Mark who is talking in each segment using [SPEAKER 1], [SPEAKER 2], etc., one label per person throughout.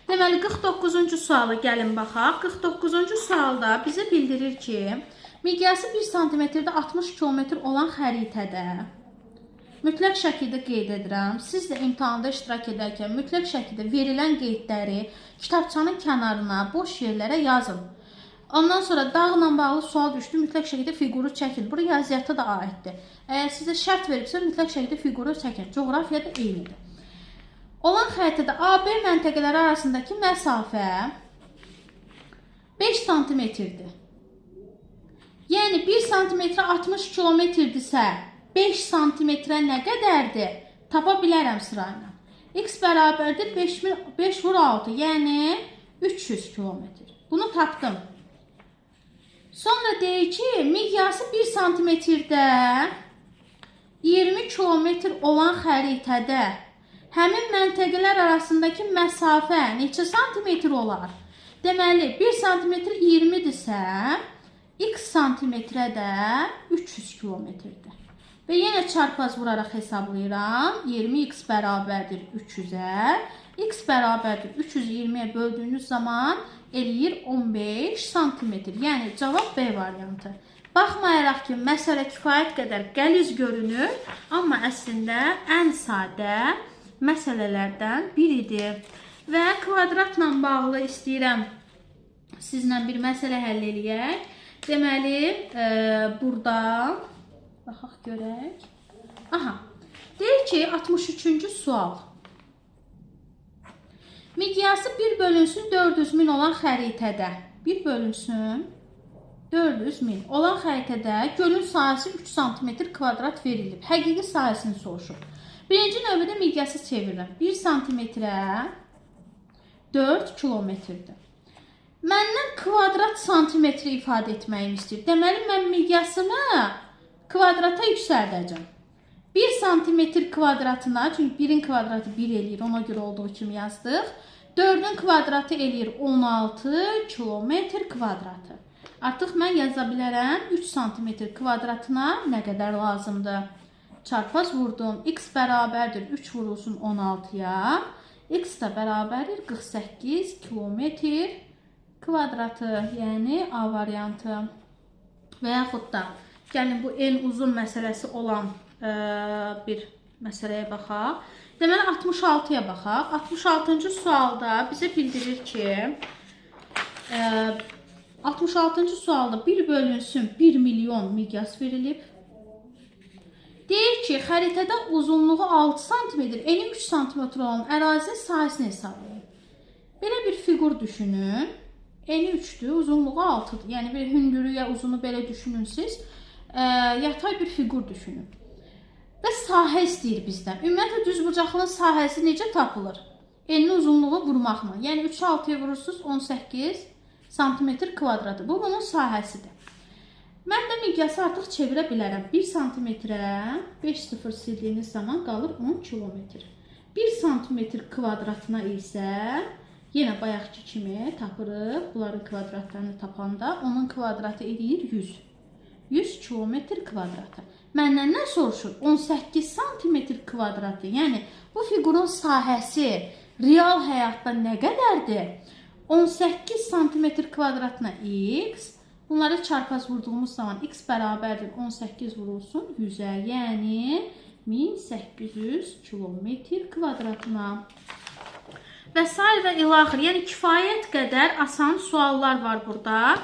[SPEAKER 1] Deməli, 49-cu suala gəlin baxaq. 49-cu sualda bizə bildirir ki, miqyası 1 sm-də 60 km olan xəritədə mütləq şəkildə qeyd edirəm. Siz də imtahanda iştirak edərkən mütləq şəkildə verilən qeydləri kitabçanın kənarına, boş yerlərə yazın. Ondan sonra dağla bağlı sual düşdü, mütləq şəkildə fiquru çəkin. Bura riyaziyyata da aiddir. Əgər sizə şərt veribsə, mütləq şəkildə fiquru çəkin. Coğrafiya da eynidir. Olan xəritədə AB məntəqələri arasındakı məsafə 5 sm-dir. Yəni 1 sm 60 kilometrdirsə, 5 sm nə qədərdir? Tapa bilərəm sırayla. X bərabərdir 5 vur 6, yəni 300 kilometr. Bunu tapdım. Sonra deyir ki, miqyası 1 sm-də 20 kilometr olan xəritədə həmin məntəqələr arasındakı məsafə neçə santimetr olar? Deməli, 1 sm 20-dirsə, x santimetrə də 300 kilometrdir. Və yenə çarpaz vuraraq hesablayıram. 20x bərabərdir 300-ə. X bərabərdir 320-yə böldüyünüz zaman eləyir 15 santimetr. Yəni, cavab B variantı. Baxmayaraq ki, məsələ kifayət qədər qəliz görünür, amma əslində ən sadə məsələlərdən biridir. Və kvadratla bağlı istəyirəm sizlə bir məsələ həll eləyək. Deməli, burada baxaq görək. Aha, deyir ki, 63-cü sual. Miqyası 1 bölünsün 400 min olan xəritədə 1 bölünsün 400 min olan xəritədə gölün sahəsi 3 sm kvadrat verilib. Həqiqi sahəsini soruşur. Birinci növbədə miqyası çevirirəm. 1 sm-ə 4 kilometrdir. Məndən kvadrat santimetri ifadə etməyimi istəyir. Deməli, mən miqyasımı kvadrata yüksəldəcəm. 1 sm kvadratına, çünki 1-in kvadratı 1 eləyir, ona görə olduğu kimi yazdıq. 4-ün kvadratı eləyir 16 kilometr kvadratı. Artıq mən yaza bilərəm 3 sm kvadratına nə qədər lazımdır. Çarpaz vurdum. X bərabərdir 3 vurulsun 16-ya. X də bərabərdir 48 kilometr kvadratı, yəni A variantı. Və yaxud da gəlin bu en uzun məsələsi olan bir məsələyə baxaq. Deməli, 66-ya baxaq. 66-cı sualda bizə bildirir ki, 66-cı sualda 1 bölünsün 1 milyon miqyas verilib. Deyir ki, xəritədə uzunluğu 6 sm, eni 3 sm olan ərazinin sahəsini hesablayın. Belə bir fiqur düşünün. Eni 3-dür, uzunluğu 6-dır. Yəni, bir hündürlüyə uzunu belə düşünün siz. Yatay bir fiqur düşünün. Və sahə istəyir bizdən. Ümumiyyətlə, düzbucaqlının sahəsi necə tapılır? Eninin uzunluğu vurmaqla. Yəni, 3-ü 6-ya vurursunuz, 18 sm kvadratı. Bu, bunun sahəsidir. Mən də miqyası artıq çevirə bilərəm. 1 sm-ə 5,0 sildiyiniz zaman qalır 10 kilometr. 1 sm kvadratına isə yenə bayaqki kimi tapırıq. Bunların kvadratlarını tapanda onun kvadratı eləyir 100. 100 kilometr kvadratı. Məndən nə soruşur? 18 sm kvadratı. Yəni, bu fiqurun sahəsi real həyatda nə qədərdir? 18 sm kvadratına x. Bunları çarpaz vurduğumuz zaman x bərabərdir 18 vurulsun 100-ə, yəni 1800 kilometr kvadratına. Və sair və ilaxır, yəni kifayət qədər asan suallar var burada.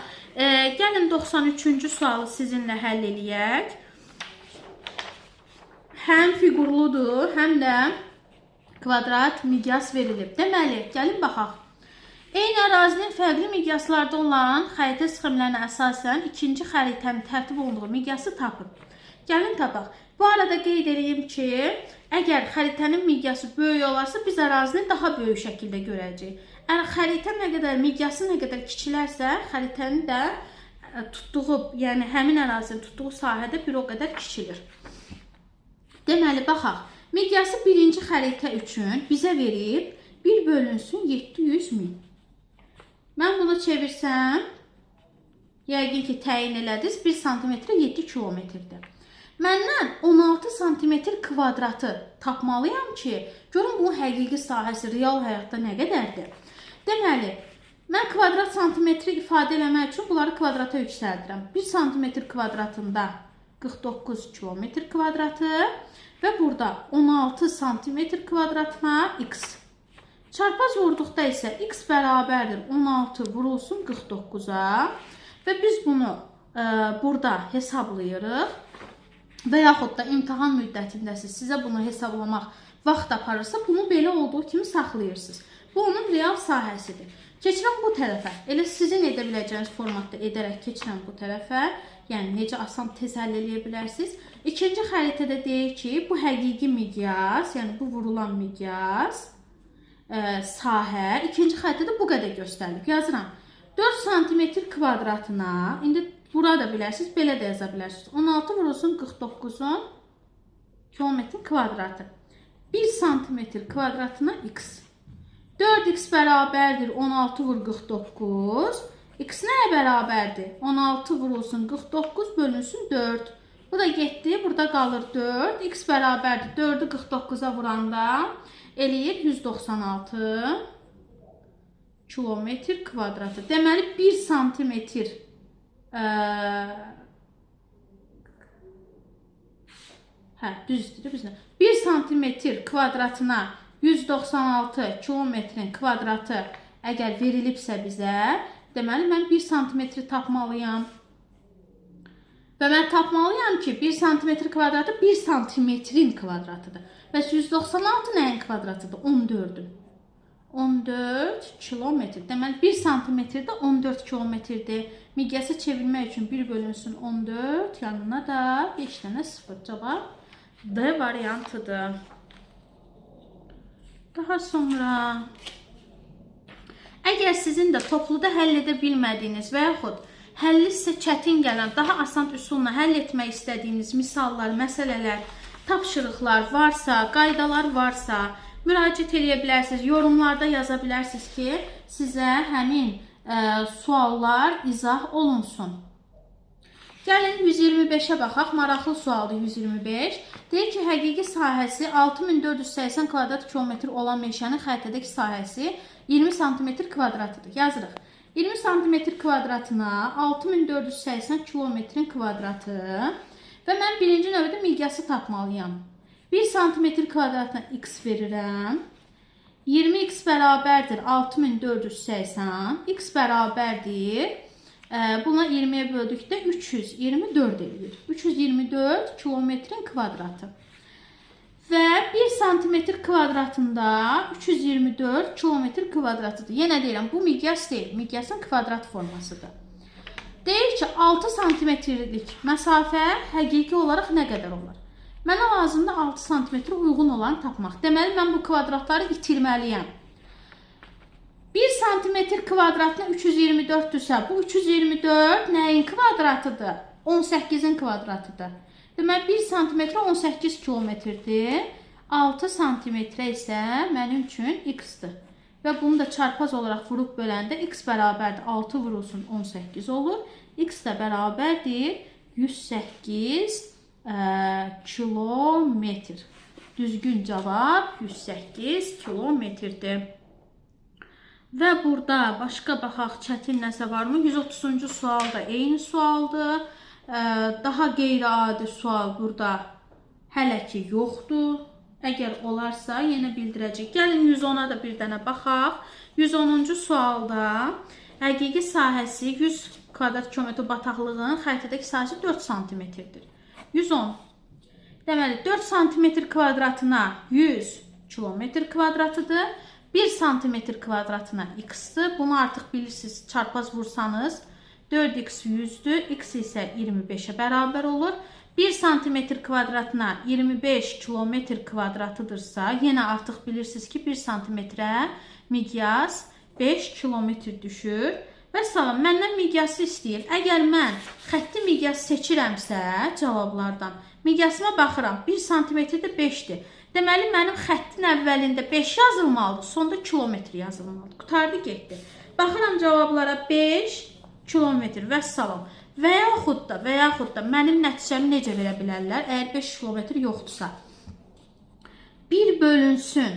[SPEAKER 1] Gəlin 93-cü sualı sizinlə həll eləyək. Həm fiqurludur, həm də kvadrat miqyas verilib. Deməli, gəlin baxaq. Eyni ərazinin fərqli miqyaslarda olan xəritə sxemlərinə əsasən ikinci xəritənin tərtib olunduğu miqyası tapın. Gəlin tapaq. Bu arada qeyd edeyim ki, əgər xəritənin miqyası böyük olarsa, biz ərazini daha böyük şəkildə görəcəyik. Əgər xəritə nə qədər, miqyası nə qədər kiçilərsə, xəritənin də tutduğu, yəni həmin ərazinin tutduğu sahədə bir o qədər kiçilir. Deməli, baxaq. Miqyası birinci xəritə üçün bizə verib 1 bölünsün 700 min. Mən bunu çevirsəm, yəqin ki, təyin elədiniz, 1 sm 7 kilometrdir. Məndən 16 sm kvadratı tapmalıyam ki, görün bunun həqiqi sahəsi real həyatda nə qədərdir. Deməli, mən kvadrat santimetri ifadə eləmək üçün bunları kvadrata yüksəldirəm. 1 santimetr kvadratında 49 kilometr kvadratı və burada 16 santimetr kvadratına x. Çarpaz vurduqda isə x bərabərdir 16 vurulsun 49-a və biz bunu burada hesablayırıq. Və yaxud da imtahan müddətindəsiz, sizə bunu hesablamaq vaxt aparırsa, bunu belə olduğu kimi saxlayırsınız. Bu onun real sahəsidir. Keçirəm bu tərəfə. Elə sizin edə biləcəyiniz formatda edərək keçirəm bu tərəfə. Yəni, necə asan tez həll eləyə bilərsiniz. İkinci xəritədə deyir ki, bu həqiqi miqyas, yəni bu vurulan miqyas, sahə. İkinci xəritədə bu qədər göstərilib. Yazıram. 4 sm kvadratına, indi vura da bilərsiniz, belə də yaza bilərsiniz. 16 vurulsun 49-un kilometr kvadratı. 1 sm kvadratına x. 4x bərabərdir 16 vur 49. X nəyə bərabərdir? 16 vurulsun 49 bölünsün 4. Bu da getdi, burada qalır 4. X bərabərdir 4-ü 49-a vuranda eləyir 196 kilometr kvadratı. Deməli, 1 santimetr düzdür, bizlə. 1 santimetr kvadratına 196 kilometrin kvadratı əgər verilibsə bizə, deməli, mən 1 santimetri tapmalıyam. Və mən tapmalıyam ki, 1 santimetr kvadratı 1 santimetrin kvadratıdır. Bəs 196 nəyin kvadratıdır? 14-ün. 14 kilometr. Deməli, 1 santimetrdə 14 kilometrdir. Miqyasa çevirmək üçün 1 bölünsün 14, yanına da 5 dənə 0. Cavab D variantıdır. Daha sonra, əgər sizin də topluda həll edə bilmədiyiniz və yaxud həlli sizə çətin gələn, daha asan üsulla həll etmək istədiyiniz misallar, məsələlər, tapşırıqlar varsa, qaydalar varsa, müraciət eləyə bilərsiniz, yorumlarda yaza bilərsiniz ki, sizə həmin suallar izah olunsun. Gəlin 125-ə baxaq. Maraqlı sualdır 125. Deyir ki, həqiqi sahəsi 6480 kvadrat kilometr olan meşənin xəritədəki sahəsi 20 sm kvadratıdır. Yazırıq. 20 sm kvadratına 6480 kilometrin kvadratı və mən birinci növbədə miqyası tapmalıyam. 1 sm kvadratına x verirəm. 20x bərabərdir 6480. X bərabərdir. Buna 20-yə böldükdə 324 eləyir. 324 kilometrin kvadratı. Və 1 sm kvadratında 324 kilometr kvadratıdır. Yenə deyirəm, bu miqyas deyil, miqyasın kvadrat formasıdır. Deyir ki, 6 sm-lik məsafə həqiqi olaraq nə qədər olar? Mənə lazımdır 6 sm uyğun olanı tapmaq. Deməli, mən bu kvadratları itirməliyəm. 1 sm kvadratına 324-dürsə, bu 324 nəyin kvadratıdır? 18-in kvadratıdır. Deməli, 1 sm 18 kilometrdir. 6 sm isə mənim üçün x-dir. Və bunu da çarpaz olaraq vurub böləndə x bərabərdir 6 vurulsun 18 olur. X də bərabərdir 108 kilometr. Düzgün cavab 108 kilometrdir. Və burada başqa baxaq, çətin nəsə varmı? 130-cu sual da eyni sualdır. Daha qeyri-adi sual burada hələ ki yoxdur. Əgər olarsa yenə bildirəcək. Gəlin 110-a da bir dənə baxaq. 110-cu sualda həqiqi sahəsi 100 kvadrat kilometr bataqlığın xəritədəki sahəsi 4 sm-dir. 110. Deməli, 4 sm kvadratına 100 kilometr kvadratıdır. 1 sm kvadratına x-dir. Bunu artıq bilirsiniz, çarpaz vursanız 4x 100-dür, x isə 25-ə bərabər olur. 1 sm kvadratına 25 kilometr kvadratıdırsa, yenə artıq bilirsiniz ki, 1 sm-ə miqyas 5 kilometr düşür. Və salam, məndən miqyası istəyir. Əgər mən xətti miqyas seçirəmsə cavablardan, miqyasıma baxıram, 1 sm-də 5-dir. Deməli, mənim xəttin əvvəlində 5 yazılmalıdır, sonda kilometr yazılmalıdır. Qurtardı, getdi. Baxıram cavablara 5 kilometr və salam. Və yaxud da mənim nəticəmi necə verə bilərlər, əgər 5 kilometr yoxdursa. 1 bölünsün,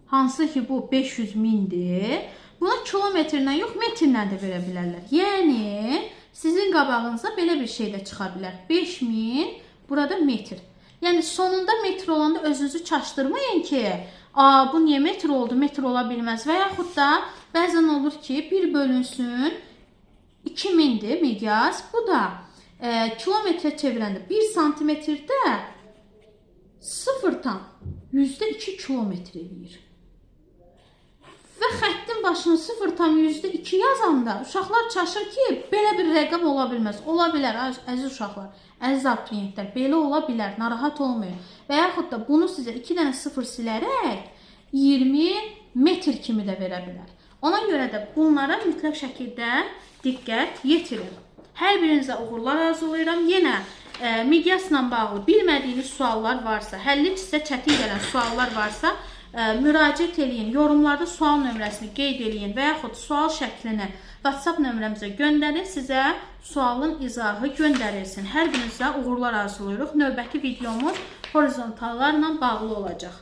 [SPEAKER 1] hansı ki bu 500 mindir. Buna kilometrlə yox, metrlə də verə bilərlər. Yəni, sizin qabağınıza belə bir şey də çıxa bilər. 5000, burada metr. Yəni, sonunda metr olanda özünüzü çaşdırmayın ki, bu niyə metr oldu, metr ola bilməz. Və yaxud da bəzən olur ki, 1 bölünsün 2000-dir miqyas. Bu da kilometrə çevirəndə 1 santimetrdə 0,2 kilometr eləyir. Və xəttin başını 0,2 yazanda uşaqlar çaşır ki, belə bir rəqəm ola bilməz. Ola bilər, əziz uşaqlar, əziz abituriyentlər, belə ola bilər, narahat olmayın. Və yaxud da bunu sizə 2 dənə 0 silərək 20 metr kimi də verə bilər. Ona görə də bunlara mütləq şəkildə diqqət yetirin. Hər birinizə uğurlar arzulayıram. Yenə miqyasla bağlı bilmədiyiniz suallar varsa, həlli sizə çətin gələn suallar varsa, müraciət eləyin, yorumlarda sual nömrəsini qeyd eləyin və yaxud sual şəklini WhatsApp nömrəmizə göndərin, sizə sualın izahı göndərilsin. Hər birinizə uğurlar arzulayırıq. Növbəti videomuz horizontallarla bağlı olacaq.